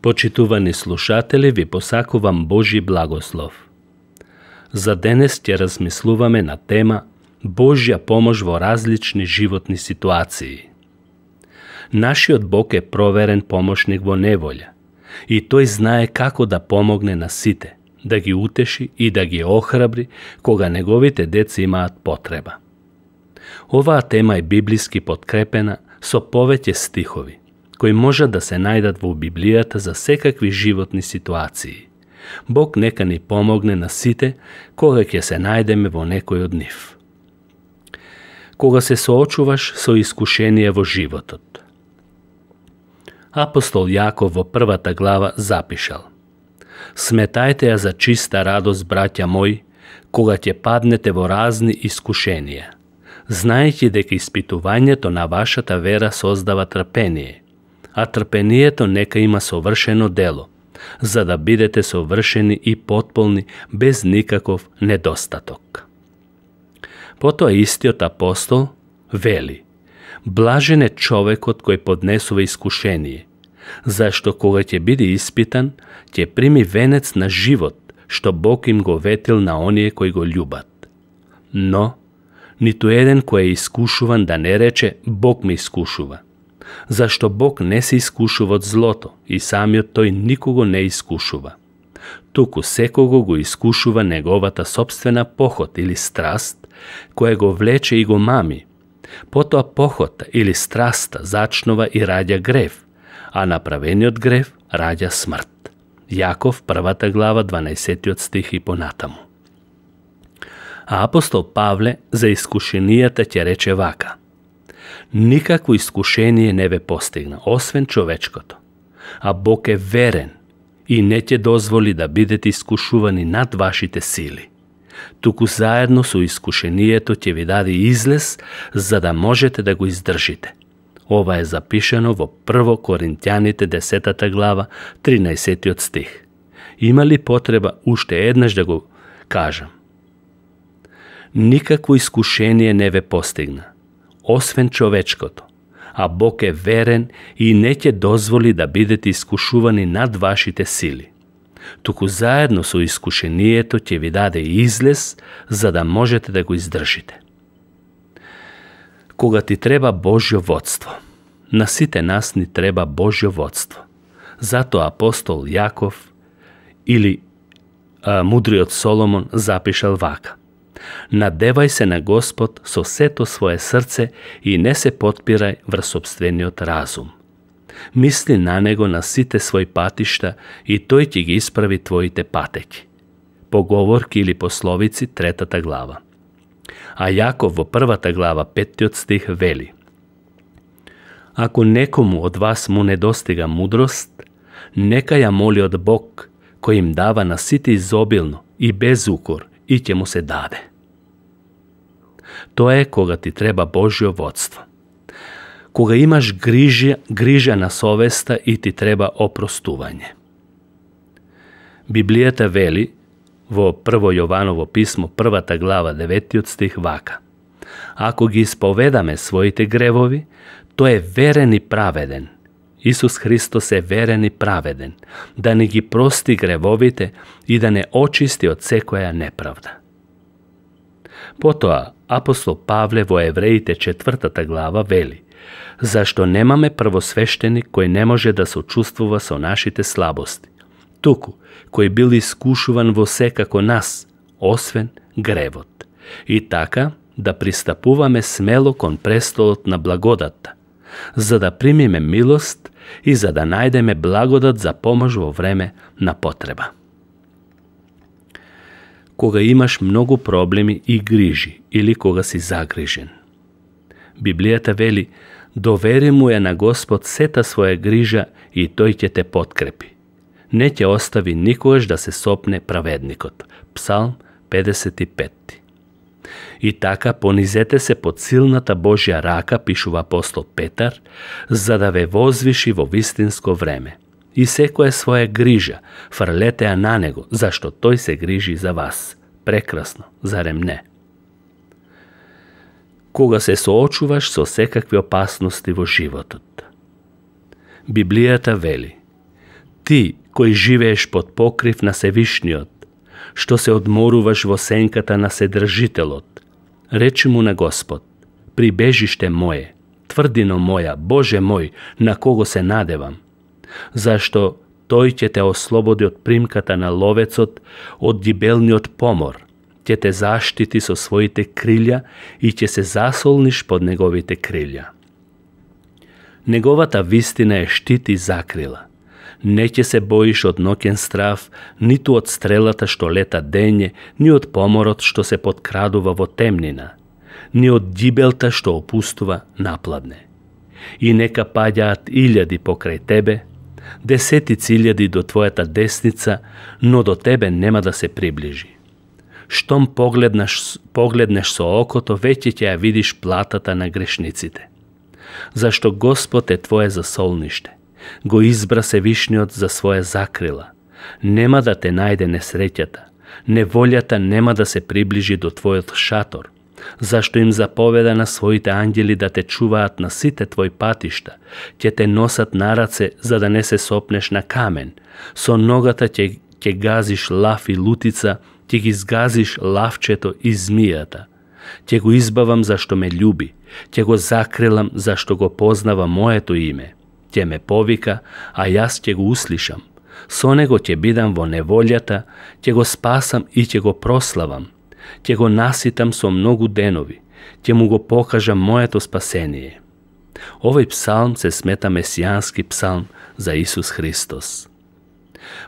Почитувани слушатели, ви посакувам Божи благослов. За денес ќе размислуваме на тема Божја помош во различни животни ситуации. Нашиот Бог е проверен помошник во неволја и тој знае како да помогне на сите, да ги утеши и да ги охрабри кога неговите деца имаат потреба. Оваа тема е библиски подкрепена со повеќе стихови, кои можат да се најдат во Библијата за секакви животни ситуации. Бог нека ни помогне на сите кога ќе се најдеме во некој од нив. Кога се соочуваш со искушение во животот. Апостол Јаков во 1 глава запишал: Сметајте ја за чиста радост, браќа мои, кога ќе паднете во разни искушенија, знаејќи дека испитувањето на вашата вера создава трпение, а трпението нека има совршено дело, за да бидете совршени и потполни без никаков недостаток. Потоа истиот апостол вели: блажен е човекот кој поднесува искушение, зашто кога ќе биде испитан, ќе прими венец на живот, што Бог им го ветил на оние кои го љубат. Но, ниту еден кој е искушуван да не рече Бог ме искушува, зашто Бог не се искушува од злото и самиот тој никого не искушува. Туку секого го искушува неговата собствена похот или страст, која го влече и го мами. Потоа похота или страста зачнува и раѓа грев, а направениот грев раѓа смрт. Јаков 1 глава 12 стих и понатаму. А апостол Павле за искушенијата ќе рече вака: никакво искушение не ве постигна, освен човечкото, а Бог е верен и не ќе дозволи да бидете искушувани над вашите сили. Туку заедно со искушението ќе ви даде излез, за да можете да го издржите. Ова е запишано во 1 Коринтјаните 10 глава 13 стих. Има ли потреба уште еднаш да го кажам? Никакво искушение не ве постигна, освен човечкото, а Бог е верен и не ќе дозволи да бидете искушувани над вашите сили. Туку заедно со искушението ќе ви даде излез, за да можете да го издржите. Кога ти треба Божјо водство, на сите нас ни треба Божјо водство. Затоа апостол Јаков или мудриот Соломон запишал вака: надевај се на Господ со сето свое срце и не се потпирај врз сопствениот разум. Мисли на Него на сите своји патишта и Тој ќе ги исправи твоите патеки. Поговорки или пословици 3 глава. А Јаков во 1 глава 5 стих вели: ако некому од вас му недостига мудрост, нека ја моли од Бог, кој им дава на сите изобилно и без укор, и ќе му се даде. Тоа е кога ти треба Божјо водство. Кога имаш грижа на совеста и ти треба опростување. Библијата вели во 1 Јованово писмо 1 глава 9 стих вака: ако ги исповедаме своите гревови, тој е верен и праведен. Исус Христос е верен и праведен, да не ги прости гревовите и да не очисти од секоја неправда. Потоа апостол Павле во Евреите 4 глава вели: зашто немаме првосвештеник кој не може да сочувствува со нашите слабости, туку кој бил искушуван во секако нас, освен гревот, и така да пристапуваме смело кон престолот на благодатта, за да примиме милост и за да најдеме благодат за помош во време на потреба. Кога имаш многу проблеми и грижи или кога си загрижен. Библијата вели: довери му ја на Господ сета своја грижа и тој ќе те подкрепи. Не ќе остави никогаш да се сопне праведникот. Псалм 55. И така понизете се под силната Божја рака, пишува апостол Петар, за да ве возвиши во вистинско време. И секоја своја грижа фрлете ја на него, зашто тој се грижи за вас. Прекрасно, зарем не? Кога се соочуваш со секакви опасности во животот. Библијата вели: Ти, кој живееш под покрив на Севишниот, што се одморуваш во сенката на Седржителот, речи му на Господ: прибежиште мое, тврдино моја, Боже мој, на кого се надевам. Зашто тој ќе те ослободи од примката на ловецот, од дибелниот помор, ќе те заштити со своите крилја и ќе се засолниш под неговите крилја. Неговата вистина е штит и закрила. Не ќе се боиш од ноќен страв, ниту од стрелата што лета дење, ни од поморот што се подкрадува во темнина, ни од дибелта што опустува напладне. И нека паѓаат 1000 покрај тебе, 10.000 до твојата десница, но до тебе нема да се приближи. Штом погледнеш со окото, веќе ќе ја видиш платата на грешниците. Зашто Господ е твое засолниште, го избра Севишниот за своја закрила. Нема да те најде несреќата, неволјата нема да се приближи до твојот шатор, зашто им заповеда на своите ангели да те чуваат на сите твои патишта, ќе те носат на раце за да не се сопнеш на камен, со ногата ќе газиш лав и лутица, ќе ги згазиш лавчето и змијата. Ќе го избавам зашто ме љуби, ќе го закрилам зашто го познава моето име. Ќе ме повика, а јас ќе го услишам. Со него ќе бидам во неволјата, ќе го спасам и ќе го прославам. Ќе го наситам со многу денови, ќе му го покажам моето спасение. Овој псалм се смета месијански псалм за Исус Христос.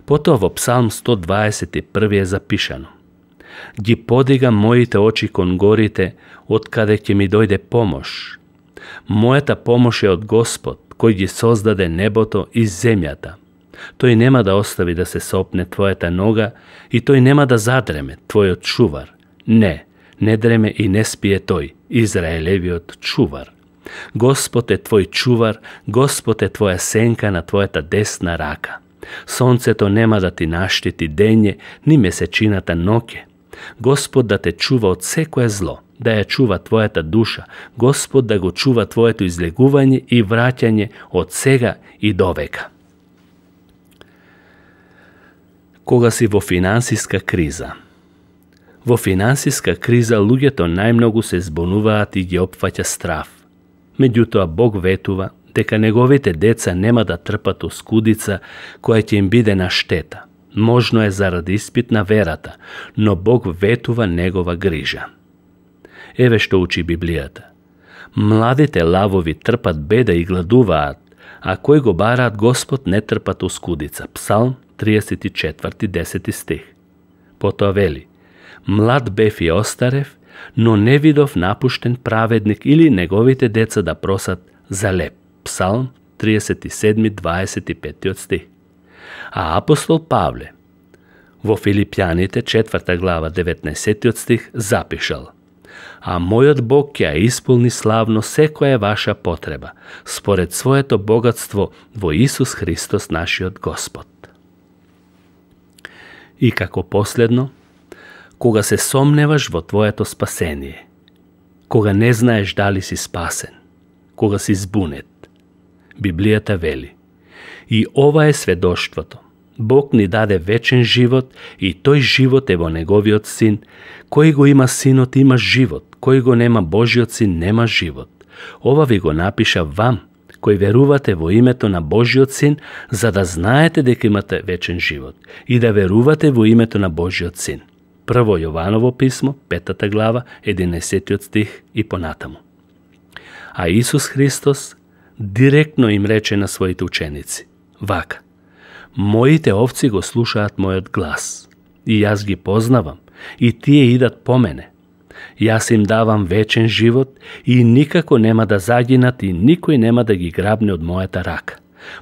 Потоа во псалм 121 е запишано: ги подигам моите очи кон горите, од каде ќе ми дојде помош. Мојата помош е од Господ, кој ги создаде небото и земјата. Тој нема да остави да се сопне твојата нога и тој нема да задреме, твојот чувар. Не, не дреме и не спие тој, Израелевиот чувар. Господ е твој чувар, Господ е твоја сенка на твојата десна рака. Сонцето нема да ти наштити дење, ни месечината ноќе. Господ да те чува од секое зло, да ја чува твојата душа, Господ да го чува твоето излегување и враќање од сега и довека. Кога си во финансиска криза? Во финансиска криза луѓето најмногу се збунуваат и ги опфаќа страв. Меѓутоа Бог ветува дека неговите деца нема да трпат оскудица која ќе им биде на штета. Можно е заради испит на верата, но Бог ветува негова грижа. Еве што учи Библијата. Младите лавови трпат беда и гладуваат, а кој го бараат Господ не трпат оскудица. Псалм 34, 10 стих. Потоа вели: млад бев и остарев, но не видов напуштен праведник или неговите деца да просат за леп. Псалм 37, 25 стих. А апостол Павле во Филипјаните 4 глава 19 стих запишал: а мојот Бог ќе ја исполни славно секоја ваша потреба, според своето богатство во Исус Христос нашиот Господ. И како последно, кога се сомневаш во твоето спасение, кога не знаеш дали си спасен, кога си збунет, Библијата вели: и ова е сведоштвото. Бог ни даде вечен живот и тој живот е во неговиот син. Кој го има синот има живот, кој го нема Божиот син нема живот. Ова ви го напиша вам, кои верувате во името на Божиот син, за да знаете дека имате вечен живот и да верувате во името на Божиот син. Прво Јованово писмо, 5 глава, 11 стих и понатаму. А Исус Христос директно им рече на своите ученици вака: моите овци го слушаат мојот глас, и јас ги познавам, и тие идат по мене. Јас им давам вечен живот и никако нема да загинат и никој нема да ги грабне од мојата рака.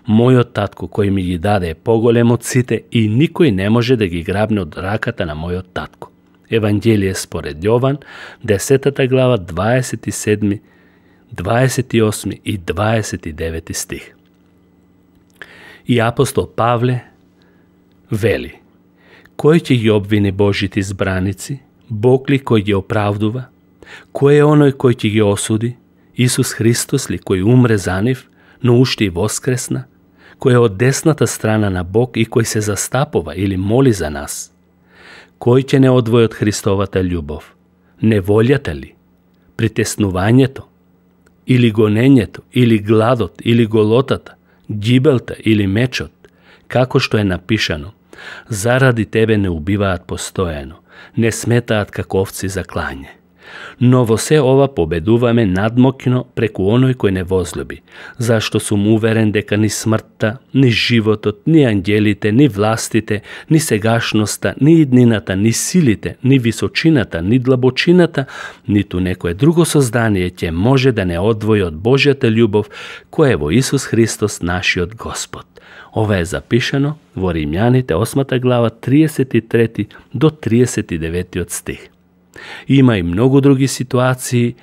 Мојот татко кој ми ги даде е поголем од сите и никој не може да ги грабне од раката на мојот татко. Евангелие според Јован, 10 глава, 27, 28 и 29 стих. И апостол Павле вели: кој ќе ги обвини Божите избраници? Бог ли кој ги оправдува? Кој е оној кој ќе ги осуди? Исус Христос ли кој умре за нив, но уште и воскресна? кој е од десната страна на Бог и кој се застапува или моли за нас? Кој ќе не одвои од Христовата љубов? Неволјата ли? Притеснувањето? Или гонењето? Или гладот? Или голотата? Гибелта или мечот? Како што е напишано: заради тебе не убиваат постојано, не сметаат како овци за клање. Но во се ова победуваме надмокно преку оној кој не возлюби, зашто сум уверен дека ни смртта, ни животот, ни ангелите, ни властите, ни сегашноста, ни иднината, ни силите, ни височината, ни длабочината, ниту некое друго создание ќе може да не одвои од Божјата љубов која е во Исус Христос нашиот Господ. Ова е запишано во Римјаните 8 глава 33 до 39 стих. Има и многу други ситуации,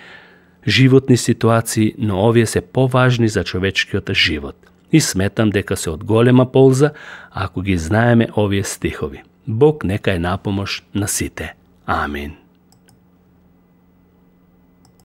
животни ситуации, но овие се поважни за човечкиот живот. И сметам дека се од голема полза ако ги знаеме овие стихови. Бог нека е напомош на сите. Амин.